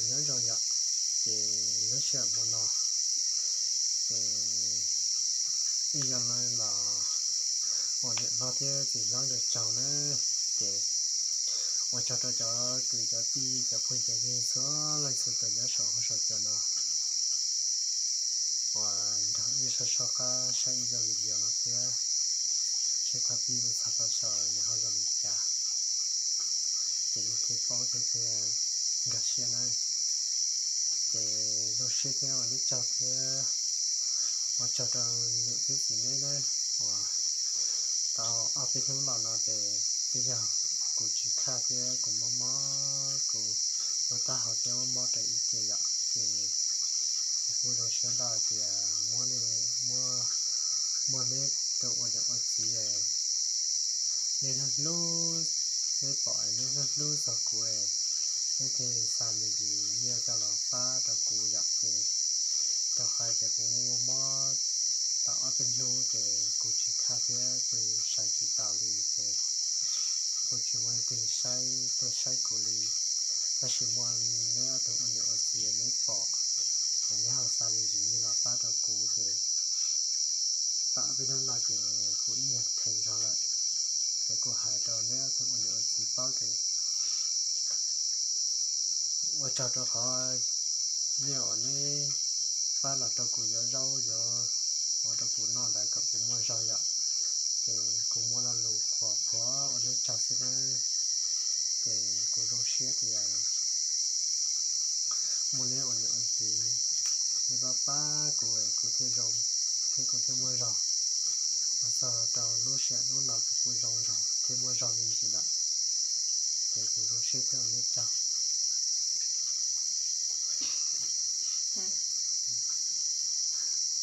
Nyob zoo yom, ces lub sij hawm hmo no ces ib yog los ua niam hlob thiab txiv hlob nkawd tsaug na, ces ua tsaug rau cov kwv cov tij cov phooj cov ywg txhua leej txhua tus nyob saum huab saum cua no uas nrog wb soj soj qab saib ib zaj video no thiab, seb thaj pib mus txog tag saum nws ho zoo li cas, ces nej thiaj paub thiab thiaj nkag siab na. Ces zoo siab thiab ua lub tsaug thiab ua tsaug rau niam thiab txiv neb na, uas tau ob peb hnub los no ces twb yog kuv tsis khaj thiab kuv mob mob, kuv lub taub hau thiab mob mob rau ib ce yom, ces kuv kuj zoo siab ntau tias muab, muab neb tus ua niam ua txiv, neb hlub hlub, neb pom neb hlub hlub txog kuv, neb thiaj xa me ntsis nyiaj coj los pab rau kuv yom, ces rau qhov tias kuv mob tau ob peb hnub ces kuv tsis khaj thiab kuv sawv tsis taus li ces kuv tsis muaj leej twg saib tuaj saib kuv li. Tab sis muaj neb ob tug ua niam ua txiv neb pom, neb ho xa me ntsis nyiaj los pab rau kuv ces tau ob peb hnub no ces kuv ib nyuag theem zog lawm. Ces kuv hais rau neb ob tug ua niam ua txiv paub ces ua tsaug rau qhov nyiaj uas neb pab los rau kuv yuav zaub yuav ua rau kuv noj ntawd kom kuv muaj zog yom. Ces kuv muaj lo lus qhuas qhuas ua lub tsaug xwb nawb. Ces kuv zoo siab tias muaj neb ua niam ua txiv, neb pab pab kuv, kuv thiaj zoo thiab kuv thiaj muaj zog. Los txog rau lub sij hawm hnub no kuv kuj zoo zog thiab muaj zog me ntsis lawm. Ces kuv zoo siab thiab ua lub tsaug.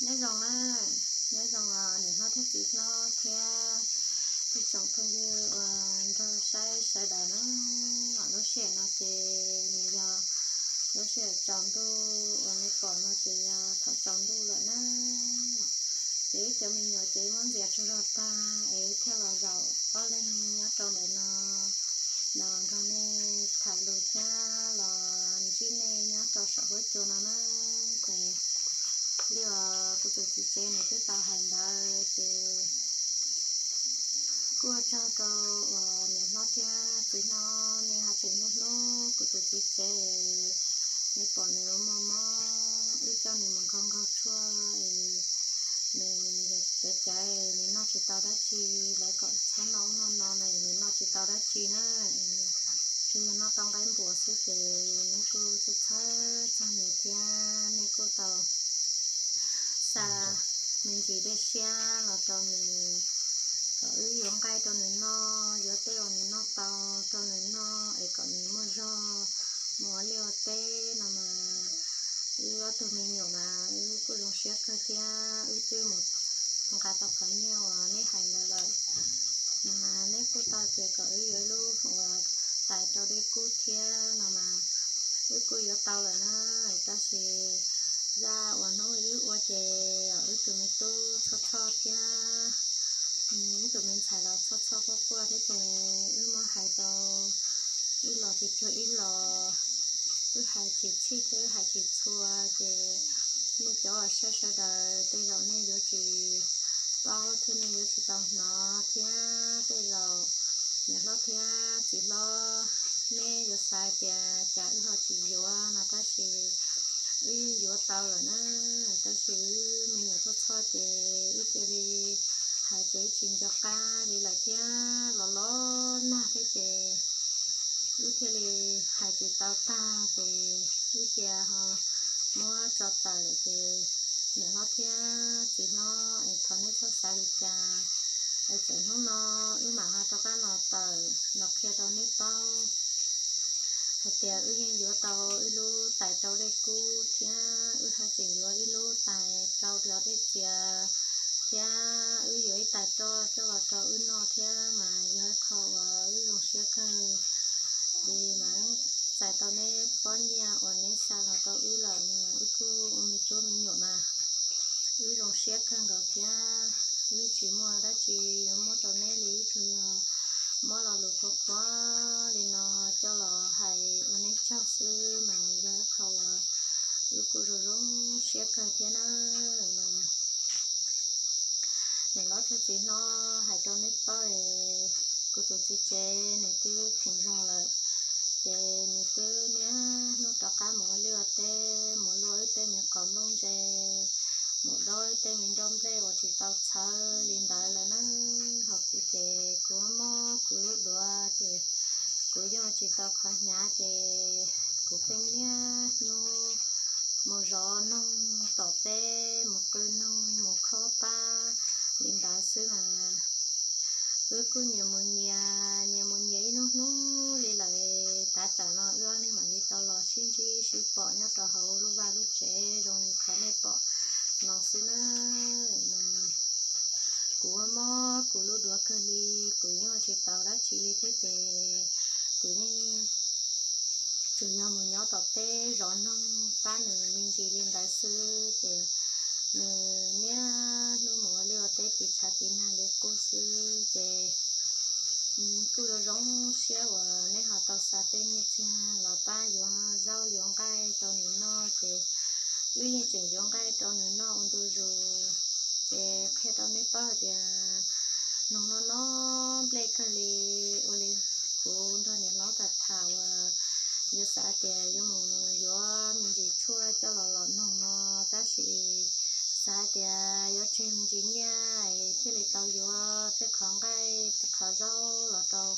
Nyob zoo na, nyob zoo niam hlob thiab txiv hlob thiab ib tsoom phooj ywg uas nrog saib sawv daws na. Lub sij hawm no ces nws yog lub sij hawm tsaus ntuj uas nej pom no ces yog thaum tsaus ntuj lawm na. Ces wb cov me nyuam ces muab ntxias tsaug zog tag es wb thiaj los zaum ob leeg nyob rau ntawm no los nrog nej tham lus thiab los ntsib nej nyob rau saum huab cua no na. Ces li uas kuv tus txiv tsev nws twb tau hais ntawd ces kuj ua tsaug rau uas niam hlob thiab txiv hlob nej ho tseem hlub hlub kuv tus txiv tsev. Nej pom nws ua muaj mob, wb coj nws mus nkaug nkaug tshuaj es nws caiv caiv, nws noj tsis tau dab tsi, lawv kom txhob noj ub noj no no, nws noj tsis tau dab tsi na. Tsuas yog noj tau nqaij npuas xwb ces nws kuj txhawj txhawj txog nws thiab nej kuj tau xa me ntsis dej siab los rau nws, kom wb yuav nqaij rau nws noj, yuav tej uas nws noj tau rau nws noj es kom nws muaj zog mus ua liaj ua teb no mas. Wb ob tug me nyuam mas wb kuj zoo siab kawg thiab wb twb mus nqa tau qhov nyiaj uas neb hais ntawd lawm. Mas neb kuj tau tias kom wb yuav ib lub uas tais rau dej kub thiab no mas wb kuj yuav tau lawm na. Tab sis zaj uas hnub wb ua ces wb tus me tub txhob txhoj thiab wb tus me ntxhais los txhob txhoj quaj quaj thiab ces wb muab hais tau ib los tsis cuag ib los, wb hais tsis txhij thiab wb hais tsis txhua ces nej cov uas saib sawv daws tej zaum nej yuav tsis paub thiab nej yuav tsis tau hnov thiab tej zaum niam hlob thiab txiv hlob neb yuav xav tias cas wb ho tsis yuav no tab sis wb yuav tau lawm na. Tab sis wb me nyuam txhob txhoj ces wb cia li hais ces wb tsis nco qab li lawm thiab los los nag thiab ces wb thiaj li hais tsis tau tag ces wb cia ho muab tso tawm lawm ces niam hlob thiab txiv hlob es thov neb txhob xav li cas. Es txawm hnub no wb mam ho rov qab los tawm los qhia rau neb paub hais tias wb yeej yuav tau ib lub tais rau dej kub thiab wb haj tseem yuav ib lub tais rau cov dej txias thiab wb yuav ib tais roj coj los rau wb noj thiab mas yog ib qho uas wb zoo siab kawg li mas txais tau neb pob nyiaj uas neb xa los rau wb lawm mas wb kuj ua me tub me nyuam mas wb zoo siab kawg nkaus thiab wb tsis muaj dab tsi yuav muab rau neb li, wb tsuas yog muab lo lus qhuav qhuav li no coj los hais ua neb tsaug xwb mas yog ib thaum uas wb kuj zoo zoo siab kawg thiab na. Mas niam hlob thiab txiv hlob hais rau nej paub, kuv tus txiv tsev nws twb khoom zog lawm, ces nws twb niaj hnub rov qab mus ua liaj ua teb, mus luaj wb tej me qos nplooj ntse, mus daub wb tej me nroj nplej uas tsis tau txhawv li ntawd lawm na. Ho kuv ces kuv mob kuv lub duav ces kuv yeej tsis tau qhov hnyav ces kuv pheej niaj hnub mus zov noog tom teb, mus qw noog, mus khob pab li ntawd xwb mas. Wb kuj nyias mus nyias, nyias mus nyias ib hnub hnub li lawm, tav tsam no wb ob leeg mam li tau los sib ntsib sib pom nyob rau hauv lub vaj lub tsev zoo li qhov nej pom no xwb na. Mas kuv mob kuv lub duav kawg li, kuv yeej ua tsis tau dab tsi li thiab ces kuv yeej tsuas yog mus nyob tom teb zov noog pab nws me ntsis li ntawd xwb ces nws niaj hnub mus ua liaj ua teb tiv tshav tiv nag li qub xwb ces kuj zoo zoo siab uas nej ho tau xa tej nyiaj txiag los pab yuav zaub yuav nqaij rau nws noj ces wb yeej tseem yuav nqaij rau nws noj ua ntu zus. Ces qhia rau nej paub hais tias noog no no nplej kawg li, ua li kuv nrog niam hlob tham tham uas yuav xav tias yuav mus yuav me ntsis tshuaj coj los lom noog no, tab sis xav hais tias yuav tseg me ntsis nyiaj es thiaj li tau yuav tej qhov nqaij qhov zaub los rau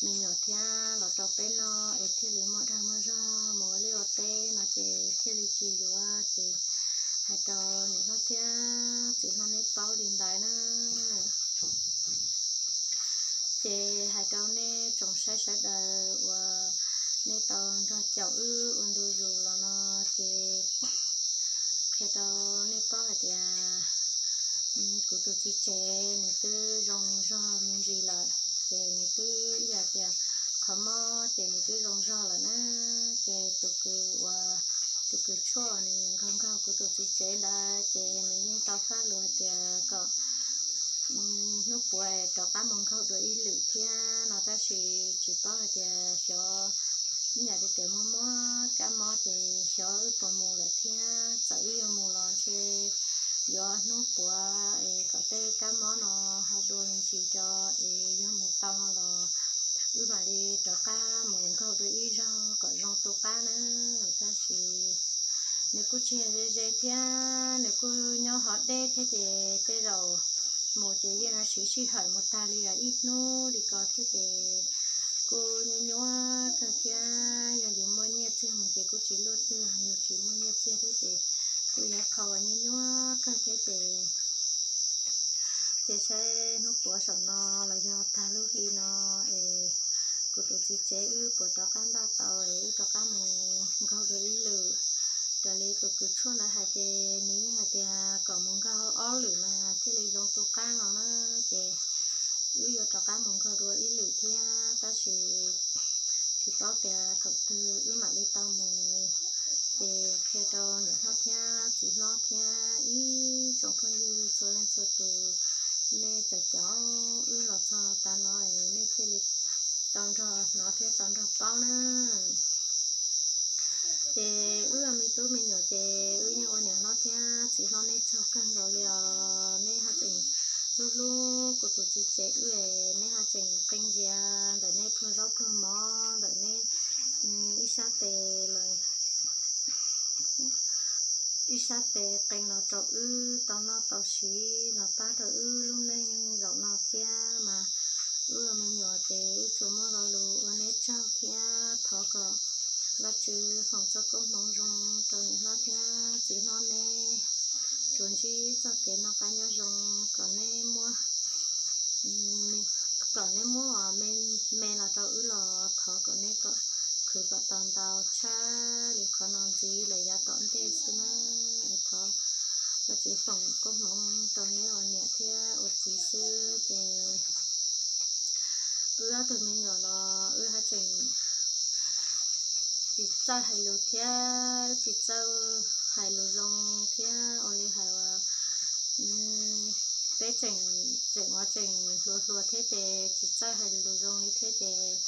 me nyuam thiab los rau peb noj es thiaj li muaj dag muaj zog mus ua liaj ua teb no ces thiaj li tsis yuav. Ces hais rau niam hlob thiab txiv hlob nej paub li ntawd na. Ces hais rau nej tsoom saib sawv daws uas nej tau nrog caum wb ua ntu zus los no ces qhia rau nej paub hais tias kuv tus txiv tsev nws twb zoo zog me ntsis lawm, ces nws twb ib yam tias qhov mob ces nws twb zoo zog lawm na. Ces tus kws uas tus kws tshuaj nws nkaug nkaug kuv tus txiv tsev ntawd ces nws yeej tau faj lus hais tias kom hnub puav rov qab mus nkaug dua ib lwm thiab no, tab sis tsis paub hais tias xyov ib yam li tias muaj muaj kab mob ces xyov wb puas mus lawm thiab. Txawm wb yuav mus los ntshe yuav hnub puav es kom tej kab mob no ho dua me ntsis rau es yog mus tau no los wb mam li rov qab mus nkaug dua ib zaug kom zoo tu qab na. Tab sis nws kuj tsis yog ze ze thiab, nws kuj nyob hov deb thiab ces tej zaum mus ces yeej siv sij hawm mus tag li ib hnub li ko thiab ces kuj nyuaj nyuaj kawg thiab. Yog yus muaj nyiaj txiag mus ces kuj tsis luaj twg, yus tsis muaj nyiaj txiag thiab ces kuj yog qhov uas nyuaj nyuaj kawg thiab ces cia saib hnub puav saum no los yog tag lub hli no es kuv tus txiv tsev wb puas rov qab npaj tau es wb rov qab mus nkaug dua ib lwm. Raws li tus kws tshuaj ntawd hais ces nws yeej hais tias kom mus nkaug ob lwm mas thiaj li zoo tu qab no na. Ces wb yuav rov qab mus nkaug dua ib lwm thiab, tab sis tsis paub tias thaum twg wb mam li tau mus. Ces qhia rau niam hlob thiab txiv hlob thiab ib tsoom phooj ywg txhua leej txhua tus, nej cov caum wb los txog tav no es nej thiaj li tau nrog hnov thiab tau nrog paub na. Ces wb me tub me nyuam ces wb yeej ua niam hlob thiab txiv hlob neb tsaug kawg nkaus li os. Nej haj tseem hlub hlub kuv tus txiv tsev wb, nej haj tseem qee ntsia ntawm nej pluag zaub pluag mov, ntawm nej ib sab tes los ib sab tes qee los rau wb tau noj tau siv los pab rau wb lub neej zaum no thiab mas wb me nyuam ces wb tsuas muaj lo lus ua neb tsaug thiab thov kom Vajtswv foom txoj koob hmoov zoo rau niam hlob thiab txiv hlob neb tsuas ntsib txoj kev noj qab nyob zoo, kom neb muab kom neb muab me los rau wb los thov kom neb khwv kom tau ntau tshaj li qhov no ntxiv lawm yav tom ntej xwb na. Thov Vajtswv foom koob hmoov rau neb ua niam thiab ua txiv xwb ces wb ob tug me nyuam los wb haj tseem tsis txawj hais lus thiab tsis txawj hais lus zoo thiab ua li hais peb tseem tseem ua tseem hluas hluas thiab ces tsis txawj hais lus zoo li thiab ces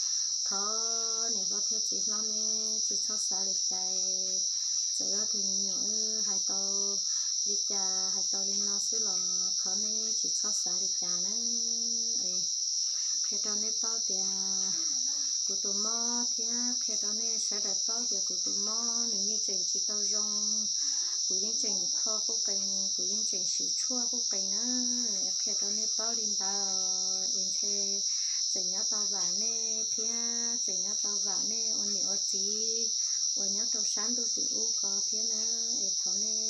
Thov niam hlob thiab txiv hlob neb tsis txhob xav li cas, txawm yog tus me nyuam wb hais tau li cas hais tau li no xwb los thov neb tsis txhob xav li cas na. Qhia rau neb paub tias kuv tus mob thiab qhia rau nej sawv daws paub tias kuv tus mob nws yeej tseem tsis tau zoo, kuv yeej tseem kho qub qees, kuv yeej tseem siv tshuaj qub qees na. Qhia rau nej paub li ntawd es ntshe tseem nyob tau vam nej thiab tseem nyob tau vam nej ua niam ua txiv uas nyob rau sab ntuj tim ub ko thiab na. Es thov nej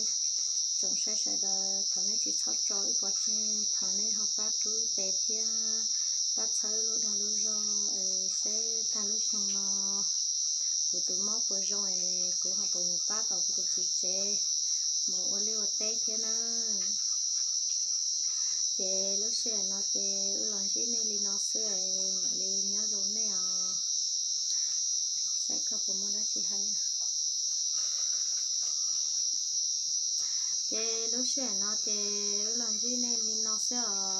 tsoom saib sawv daws thov nej tsis txhob tso wb pov tseg, thov nej ho pab rub tes thiab pab txhawb lub dag lub zog es seb tag lub xyoo no kuv tus mob puas zoo es kuv ho puas mus pab tau kuv tus txiv tsev mus ua liaj ua teb thiab na. Ces lub sij hawm no ces wb los ntsib nej li no xwb es mam li nyob zoo nej os. Saib koj puas muaj dab tsi hais. Ces lub sij hawm no ces wb los ntsib nej li no xwb os.